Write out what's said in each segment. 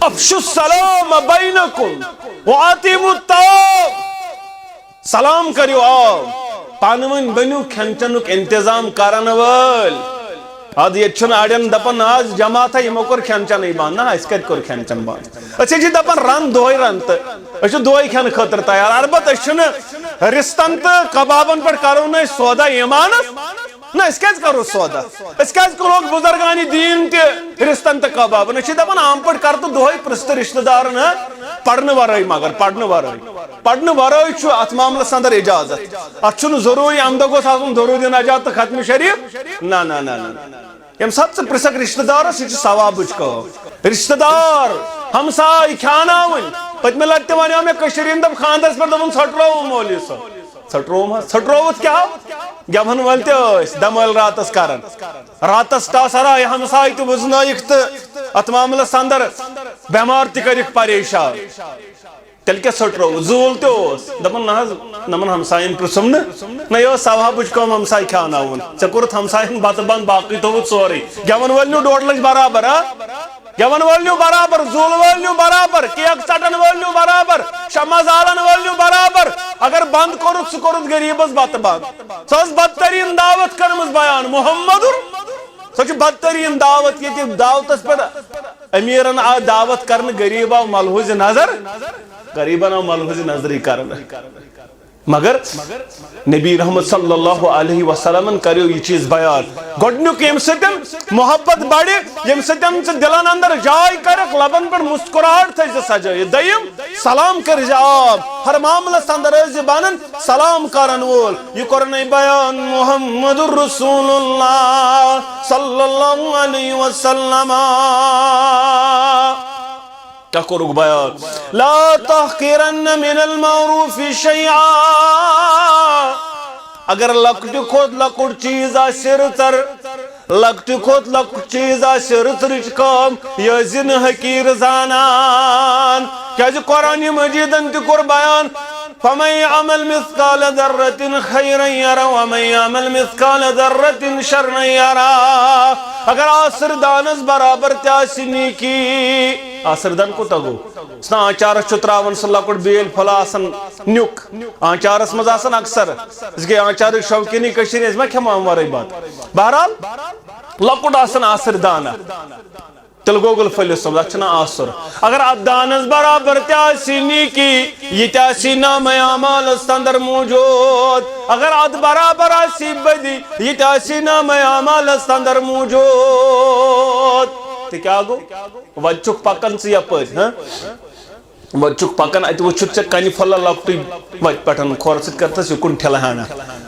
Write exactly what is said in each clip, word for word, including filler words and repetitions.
افشوا السلام بینکم وأطعموا الطعام۔ سلام کٔرِو، آ، پانہٕ ؤنۍ بٔنِو کھٮ۪ن چٮ۪نُک انتظام کرن وٲلۍ۔ ادٕ ییٚتہِ چھُنہٕ اڑٮ۪ن دپان، "نہ حظ، جماعتھا یِمو کوٚر کھٮ۪ن چٮ۪نٕے بنٛد۔" نہ، أسۍ کتہِ کوٚر کھٮ۪ن چٮ۪ن بنٛد؟ أسۍ حظ چھِ دپان، "رنٛد دۄہے رنٛد تہٕ أسۍ چھِ دۄہے کھٮ۪نہٕ خٲطرٕ تیار۔" البتہ أسۍ چھِنہٕ رِستن تہٕ کبابن پٮ۪ٹھ کرو نہٕ أسۍ سودا ایمانس۔ نہ، أسۍ کیازِ کرو سودا؟ أسۍ کیازِ کٕنوکھ بزرگان دین تہِ رِستن تہٕ کبابن؟ أسۍ چھِ دپان، عام پٲٹھۍ کر تہٕ دۄہے پرٛژھ تہٕ رشتہٕ دارن، ہا، پرنہٕ ورٲے، مگر پرنہٕ ورٲے۔ پرنہٕ ورٲے چھُ اتھ معاملس اندر اجازت۔ اتھ چھُنہٕ ضروٗری امہِ دۄہ گوٚژھ آسُن درود نجات تہٕ ختم شریف۔ نہ، نہ، نہ، نہ۔ ییٚمہِ ساتہٕ ژٕ پرٛژھکھ رشتہٕ دارس، یہِ چھِ ثوابٕچ کٲم۔ رشتہٕ دار، ہمساے کھیاناوٕنۍ۔ پٔتمہِ لٹہِ تہِ ونیو مےٚ کٔشیٖرِ ہٕنٛدۍ، دوٚپ خانٛدرس پٮ۪ٹھ، دوٚپُن، "ژھۄٹرووُم مولوی صٲب۔" ژھۄٹرووُم حظ؟ ژھۄٹرووُتھ کیٛاہ؟ گٮ۪وَن وٲلۍ تہِ ٲسۍ دمٲلۍ راتس کران۔ راتس ٹاسر آیہِ، ہمساے تہِ وُزنٲیِکھ تہٕ اتھ معاملس اندر بٮ۪مار تہِ کٔرِکھ پریشان۔ تیٚلہِ کیٛاہ ژھۄٹرووُتھ؟ زوٗل تہِ اوس۔ دپان، نہ حظ، نمن ہمساین پرٛژھُم نہٕ۔ نہ، یہِ ٲس ثوابٕچ کٲم ہمساے کھیاناوُن۔ ژےٚ کوٚرُتھ ہمساے ہُنٛد بتہٕ بنٛد، باقٕے تھوٚوُتھ سورُے۔ گٮ۪وَن وٲلۍ نیوٗ ڈۄڈ لچھ برابر، ہا؟ گٮ۪وَن وٲلۍ نیوٗ برابر، زوٗلہٕ وٲلۍ نیوٗ برابر، کیک ژٹن وٲلۍ نیوٗ برابر، شمع زالن وٲلۍ نیوٗ برابر۔ اگر بنٛد کوٚرُتھ، سُہ کوٚرُتھ غریٖبس بتہٕ بنٛد۔ سۄ ٲس بدتریٖن دعوت کٔرمٕژ بیان۔ محمد، سۄ چھِ بدتریٖن دعوت، ییٚتہِ دعوتس پٮ۪ٹھ امیٖرن آو دعوت کرنہٕ، غریٖب آو ملحوظ نظر، غریٖبن آو ملحوظ نظرٕے کرنہٕ۔ مگر نبی رحمت صلی اللہ علیہ وسلمن کریو یہِ چیٖز بیان۔ گۄڈٕنیُک، ییٚمہِ سۭتۍ محبت بڑِ، ییٚمہِ سۭتۍ ژٕ دلن اندر جاے کرکھ، لبن پٮ۪ٹھ مسکراہٹ تھٲے زِ سجٲیِتھ۔ دوٚیِم، سلام کٔرۍ زِ عام۔ ہر معاملس اندر ٲسۍ زِ بنن سلام کرن وول۔ یہِ کوٚرنَے بیان محمد رسول اللہ صلی اللہ علیہ وسلم۔ کیٛاہ کوٚرُکھ بیان؟ لا تحقرن من المعروف شیئا۔ اگر لۄکٹہِ کھۄتہٕ لۄکُٹ چیٖز آسہِ رٕژر، لۄکٹہِ کھۄتہٕ لۄکُٹ چیٖز آسہِ رٕژرٕچ کٲم، یہِ ٲسۍ زِ نہٕ حقیٖر زانان۔ کیٛازِ قرآنِ مجیدن تہِ کوٚر بیان، فمن یعمل مثقال ذرة خیرا یرہ ومن یعمل مثقال ذرة شرا یرہ۔ اگر آسر دانس برابر تہِ آسہِ نیکی، آسر دان کوٗتاہ گوٚو؟ یُس نہٕ آنچارس چھُ تراوان سُہ لۄکُٹ بیل پھوٚلہ آسان نیُک، آنچارس منٛز آسان اکثر، أسۍ گٔے آنچارٕکۍ شوقیٖنٕے کٔشیٖرِ، أسۍ ما کھٮ۪مو امہِ ورٲے بتہٕ؟ بہرحال، لۄکُٹ آسان آسر دانہ۔ تیٚلہِ گوٚو گُل پھٔلِس سُمب، اَتھ چھُنہٕ آسُر۔ اگر اَتھ دانَس برابر تہِ آسی نیکی، یہِ تہِ آسی نامہ اعمالَس اندر موجود۔ اگر اَتھ برابر آسی بدی، یہِ تہِ آسی نامہ اعمالَس اندر موجود۔ تہِ کیٛاہ گوٚو؟ وۄنۍ چھُکھ پَکان ژٕ یَپٲرۍ، ہہ؟ وۄنۍ چھُکھ پکان، اتہِ وُچھُتھ ژےٚ کنہِ پھوٚلہ لۄکٹُے، وتہِ پٮ۪ٹھ کھۄر سۭتۍ کر تس یُکُن ٹھِلہٕ ہنا۔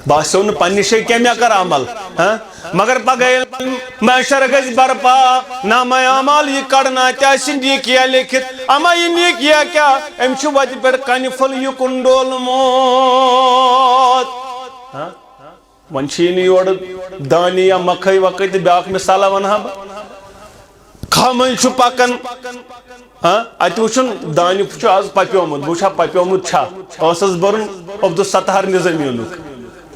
باسیو نہٕ پننہِ جایہِ کینٛہہ مےٚ کر عمل، ہاں؟ مگر پگاہ ییٚلہِ محشر گژھِ برپا، نامہ اعمال یہِ کڑنہٕ، اتہِ آسہِ نیکیا لیکھِتھ۔ اما یہِ نیکیا کیٛاہ؟ أمۍ چھُ وتہِ پٮ۪ٹھ کنہِ پھوٚل یُکُن ڈولمُت۔ ہاں؟ وۄنۍ چھِ یہِ نہٕ یورٕ دانہِ یا مکھٕے وکھٕے تہٕ بیٛاکھ مثالہ وَنہٕ ہا بہٕ۔ کھاہ مٔنٛزۍ چھُ پکان، ہاں، اَتہِ وٕچھُن دانہِ چھُ آز پَپیومُت، بہٕ وٕچھٕ ہا پَپیومُت چھا۔ ٲسَس بَرُن عبدالستار نظامیُنُک۔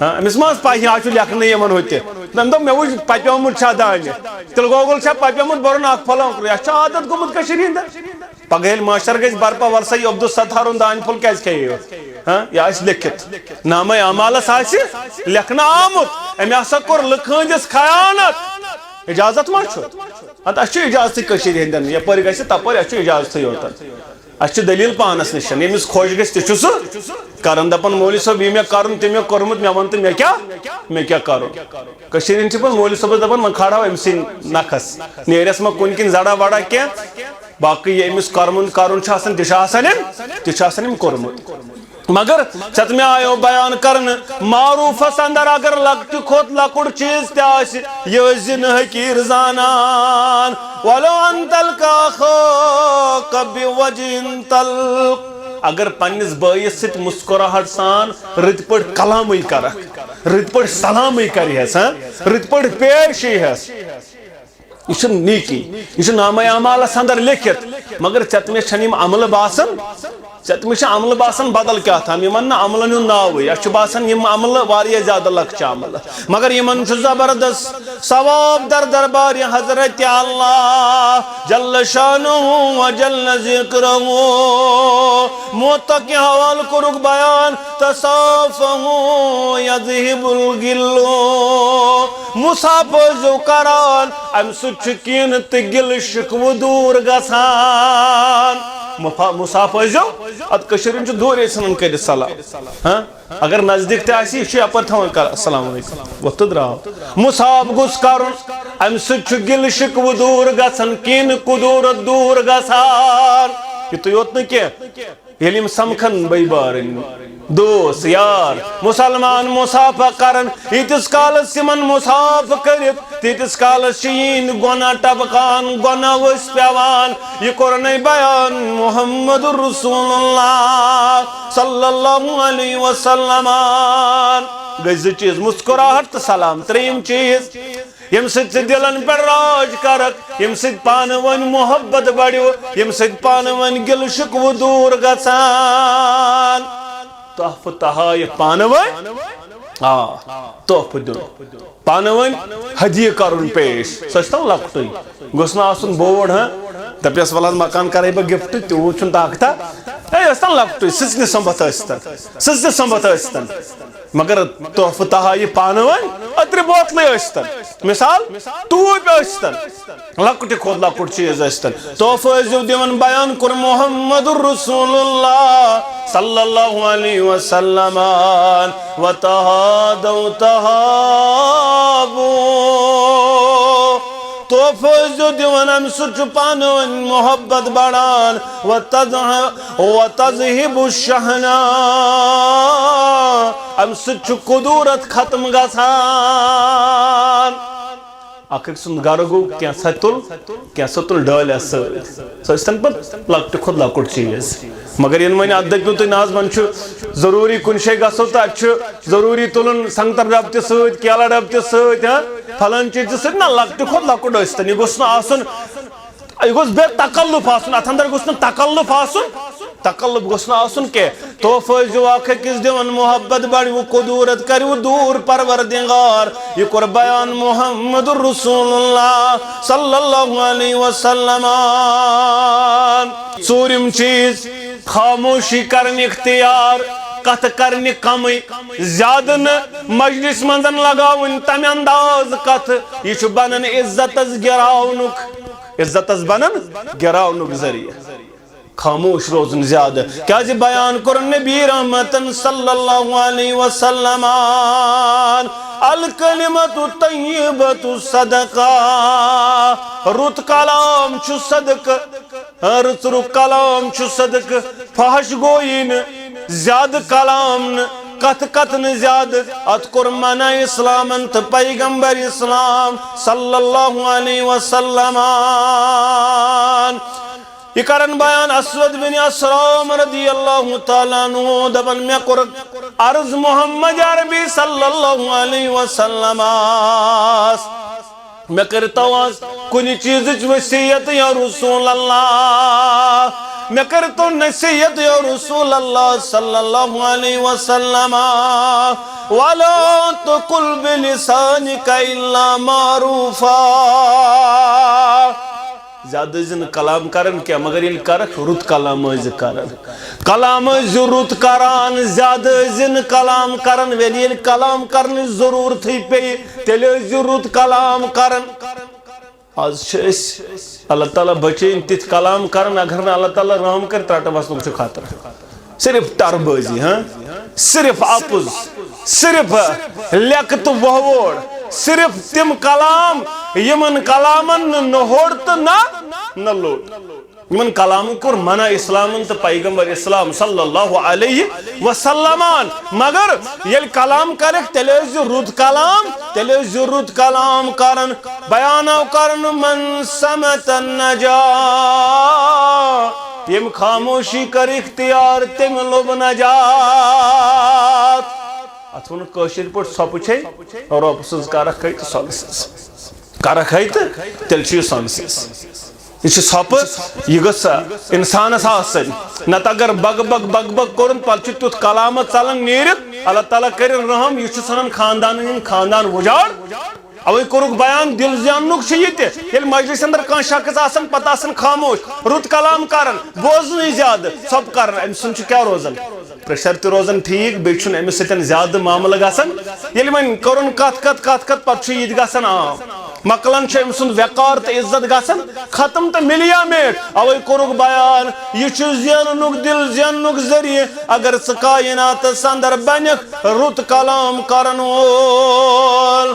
ہاں، أمِس ما ٲس پَے، یہِ حظ چھُ لیکھنٕے یِمَن ہُتہِ۔ تٔمۍ دوٚپ، "مےٚ وٕچھ پَپیومُت چھا دانہِ۔" تِلہٕ گۄگُل چھا پَپیومُت، بَرُن اَکھ پھۄلہ اوٚنکُر۔ یَتھ چھُ عادت گوٚمُت کٔشیٖرِ ہِنٛدٮ۪ن۔ پگاہ ییٚلہِ محشر گژھِ برپا، وَلسا یہِ عبدالستارُن دانہِ پھوٚل کیٛازِ کھیٚیہِ یوت؟ ہاں، یہِ آسہِ لیکھِتھ۔ نامہ اعمالس آسہِ لیکھنہٕ آمُت، أمۍ ہسا کوٚر لُکہٕ ہٕنٛدِس خیانت۔ اجازت ما چھُ؟ اَدٕ اَسہِ چھُ اجازتٕے کٔشیٖرِ ہٕنٛدٮ۪ن، یَپٲرۍ گژھِ تَپٲرۍ، اَسہِ چھُ اجازتٕے یوت۔ اَسہِ چھِ دٔلیٖل پانَس نِش، ییٚمِس خۄش گژھِ تہِ چھُ سُہ کران۔ دَپان، "مولوی صٲب، یہِ مےٚ کرُن، تہِ مےٚ کوٚرمُت، مےٚ وَن تہٕ مےٚ کیٛاہ، مےٚ کیٛاہ کرُن؟" کٔشیٖرِ ہٕنٛدۍ چھِ پَتہٕ مولوی صٲبَس دَپان، "وۄنۍ کھالہو أمۍ سٕے نَکھَس، نیرٮ۪س ما کُنہِ کِنۍ زَڑا وَڑا کینٛہہ؟" باقٕے ییٚمِس کرمُن کرُن چھُ آسان، تہِ چھُ آسان أمۍ، تہِ چھُ آسان أمۍ کوٚرمُت۔ مگر ژےٚ تہٕ مےٚ آیو بیان کرنہٕ، معروفس اندر اگر لۄکٹہِ کھۄتہٕ لۄکُٹ چیٖز تہِ آسہِ، یہِ ٲسۍ زِ نہٕ حقیٖر زانان۔ ولو ان تلقى اخاك بوجه طلق، اگر پننِس بٲیِس سۭتۍ مسکراہٹ سان رٕتۍ پٲٹھۍ کلامٕے کرکھ، رٕتۍ پٲٹھۍ سلامٕے کرِہس، ہاں، رٕتۍ پٲٹھۍ پیش ییٖہس، یہِ چھُ نیکی، یہِ چھُ نامہ اعمالس اندر لیکھِتھ، مگر ژےٚ تہٕ مےٚ چھنہٕ یِم عملہٕ باسان، ژےٚ تہٕ مےٚ چھِ عملہٕ باسان بدل کیٛاہ تام، یِمن نہٕ عملن ہُنٛد ناوٕے۔ اَسہِ چھُ باسان یِم عملہٕ واریاہ زیادٕ لۄکچہِ عملہٕ، مگر یِمن چھُ زبردست ثواب در دربارِ حضرت اللہ جل شانہ و جل ذکرہ۔ موت کہِ حوالہٕ کوٚرُکھ بیان، تصافحوا یذہب الغل۔ مصافحہٕ ٲسۍزیو کران، امہِ سۭتۍ چھُ کینہٕ تہٕ گِلہٕ شِکوٕ دوٗر گژھان۔ مفا-، مصافحہٕ ٲسۍزیو، اتھ کٔشیٖرِ ہُنٛد چھُ دوٗرے ژھٕنان کٔرِتھ سلام۔ ہاں؟ اگر نزدیٖک تہِ آسہِ، یہِ چھُ یپٲرۍ تھاوان کر-، السلام علیکم، وۄتھ تہٕ درٛاو۔ مصافحہٕ گوٚژھ کرُن، امہِ سۭتۍ چھُ گِلہٕ شِکوٕ دوٗر گژھان، کینہٕ کُدورت دوٗر گژھان۔ یُتُے یوت نہٕ کینہہ، ییٚلہِ یِم سمکھن بٲے بارٕنۍ، دوس، یار، مُسلمان مُصافحہٕ کرن، ییٖتِس کالس یِمن مُصافحہٕ کٔرِتھ، تیٖتِس کالس چھِ یِہِنٛدۍ گۄناہ ٹپکان، گۄناہ ؤسۍ پٮ۪وان۔ یہِ کوٚرُن بیان محمد رسول اللہ صلی اللہ علیہ وسلم۔ گٔے زٕ چیٖز، مسکراہٹ تہٕ سلام۔ ترٛیٚیِم چیٖز، ییٚمہِ سۭتۍ ژٕ دِلن پٮ۪ٹھ راج کرکھ، ییٚمہِ سۭتۍ پانہٕ ؤنۍ محبت بڑیو، ییٚمہِ سۭتۍ پانہٕ ؤنۍ گِلہٕ شِکوٕ دوٗر گژھان۔ تحفہٕ تحائف پانہٕ ؤنۍ، آ، تحفہٕ دیُن، پانہٕ ؤنۍ ہدیہِ کرُن پیش، سُہ ٲسۍ تن لۄکٹُے، گوٚژھ نہٕ آسُن بوڑ، ہاں، دپیس ولہٕ حظ مکان کرے بہٕ گفٹ، تیوٗت چھُنہٕ طاقتہ، ہے، ٲسۍ تن لۄکٹُے، سٕژنہِ سُمبتھ ٲسۍ تن، سٕژنہِ سُمبتھ ٲسۍ تن۔ مگر تحفہٕ تحائف پانہٕ ؤنۍ، عطرِ بوتلٕے ٲسۍ تن، مثال، ٹوٗپۍ ٲسۍ تن، لۄکٹہِ کھۄتہٕ لۄکُٹ چیٖز ٲسۍ تن، تحفہٕ ٲسۍزیو دِوان۔ بیان کوٚر محمد رسول اللہ صلی اللہ علیہ وسلم، وتحادوا تحابوا۔ تحفہٕ ٲسۍزیو دِوان، اَمہِ سۭتۍ چھُ پانہٕ ؤنۍ محبت بڑان۔ وتذہ-، وتذہب الشحناء، اَمہِ سۭتۍ چھُ کدورت ختم گژھان۔ اکھ أکۍ سُنٛد گرٕ گوٚو، کینٛژھا تُل، کینٛژھا تُل ڈٲلۍ سۭتۍ۔ سُہ ٲسۍ تن پتہٕ لۄکٹہِ کھۄتہٕ لۄکُٹ چیٖز۔ مگر یِنہٕ وۄنۍ اتھ دٔپِو تُہۍ، نہ حظ، وۄنۍ چھُ ضروٗری کُنہِ جایہِ گژھو تہٕ اتہِ چھُ ضروٗری تُلُن سنگتر ڈبہٕ تہِ سۭتۍ، کیلہٕ ڈبہٕ تہِ سۭتۍ، ہاں، پھلٲنۍ چیٖز تہِ سۭتۍ۔ نہ، لۄکٹہِ کھۄتہٕ لۄکُٹ ٲسۍ تن، یہِ گوٚژھ نہٕ آسُن، یہِ گوٚژھ بے تکلف آسُن، اتھ اندر گوٚژھ نہٕ تکلف آسُن، تکلف گوٚژھ نہٕ آسُن کینٛہہ۔ تحفہٕ ٲسۍزیو اکھ أکِس دِوان، محبت بڑِوٕ، کدورت کرِوٕ دوٗر پروردگار۔ یہِ کوٚر بیان محمد رسول اللہ صلی اللہ علیہ وسلم۔ ژوٗرِم چیٖز، خاموشی کرٕنۍ اختیار، کتھ کرنہِ کمٕے، زیادٕ نہٕ مجلس منٛز لگاوٕنۍ تمہِ انداز کتھ، یہِ چھُ بنان عزتس گراونُک، عزتس بنان گراونُک ذٔریعہٕ۔ خاموش روزُن زیادٕ، کیازِ بیان کوٚر نبی رحمتن صلی اللہ علیہ وسلم، الکلمۃ الطیبۃ صدقہ، رُت کلام چھُ صدقہٕ۔ رٕژ رُت کلام چھُ صدقہٕ، فحش گویی نہٕ، زیادٕ کلام نہٕ، کتھ کتھ نہٕ زیادٕ۔ اتھ کوٚر منع اسلامن تہٕ پیغمبر اسلام صلی اللہ علیہ وسلم۔ یہِ کرن بیان اسود بن اسرام رضی اللہ تعالیٰ عنہ، دپان، مےٚ کوٚر عرض محمد عربی صلی اللہ علیہ وسلمس، مےٚ کٔرتو آز کُنہِ چیٖزٕچ وصیت یا رسول اللہ، مےٚ کٔرتو نصیحت یا رسول اللہ صلی اللہ علیہ وسلم، ولا تقل بلسانک الا معروفا۔ زیادٕ ٲسۍ زِ نہٕ کلام کران کینٛہہ، مگر ییٚلہِ کرکھ، رُت کلام ٲسۍ زِ کران۔ کلام ٲسۍ زِ رُت کران، زیادٕ ٲسۍ زِ نہٕ کلام کران۔ وۄنۍ ییٚلہِ کلام کرنٕچ ضروٗرتھٕے پیٚیہِ، تیٚلہِ ٲسۍ زِ رُت کلام کران۔ آز چھِ أسۍ اللہ تعالیٰ بچٲیِن تِتھۍ کلام کران، اگر نہٕ اللہ تعالیٰ رحم کرِ، ترٛٹہٕ وسنُک چھُ خطرٕ۔ صرف ٹربٲزی، ہاں؟ صرف اپُز، صرف لیٚکہٕ تہٕ وۄہوٲڑ، صرف تِم کلام، یِمن کلامن نہٕ نہوٚڑ تہٕ نہ، نہ لوٚڑ۔ یِمن کلامن کوٚر منع اسلامن تہٕ پیغمبر اسلام صلی اللہ علیہ وسلمن۔ مگر ییٚلہِ کلام کرکھ، تیٚلہِ ٲسۍ زِ رُت کلام، تیٚلہِ ٲسۍ زِ رُت کلام کران۔ بیان آو کرنہٕ، من صمت نجا، ییٚمۍ خاموشی کٔر اختیار، تٔمۍ لوٚب نجات۔ اتھ ووٚن کٲشِر پٲٹھۍ، سۄپہٕ چھے رۄب سٕنٛز کرکھ ہے تہٕ سۄنہٕ سٕنٛز۔ کرکھ ہے تہٕ تیٚلہِ چھُ یہِ سۄنسٕے۔ یہِ چھِ ژھۄپہٕ، یہِ گٔژھ انسانس آسٕنۍ۔ نتہٕ اگر بگ بگ بگ بگ کوٚرُن، پتہٕ چھُ تیُتھ کلامہ ژلان نیٖرِتھ۔ اللہ تعالیٰ کٔرِن رحم، یہِ چھُ ژھٕنان خاندانن ہُنٛد خاندان وُجاڑ۔ اوے کوٚرُکھ بیان، دِل زیننُک چھُ یہِ تہِ۔ ییٚلہِ مجلسہِ اندر کانٛہہ شخص آسان، پتہٕ آسان خاموش، رُت کلام کران، بوزنٕے زیادٕ، ژھۄپہٕ کران، أمۍ سُنٛد چھُ کیٛاہ روزان؟ پریشر تہِ روزان ٹھیٖک، بیٚیہِ چھُنہٕ أمِس سۭتۍ زیادٕ معاملہٕ گژھان۔ ییٚلہِ وۄنۍ کوٚرُن کتھ، کتھ، کتھ، کتھ، پتہٕ چھُ یہِ تہِ گژھان عام۔ مۄکلان چھُ أمۍ سُنٛد وقار تہٕ عزت گژھان ختم تہٕ مِلیے میٹ۔ اوے کوٚرُکھ بیان، یہِ چھُ زیننُک، دِل زیننُک ذٔریعہٕ۔ اگر ژٕ کائناتس اندر بنکھ رُت کلام کرن وول،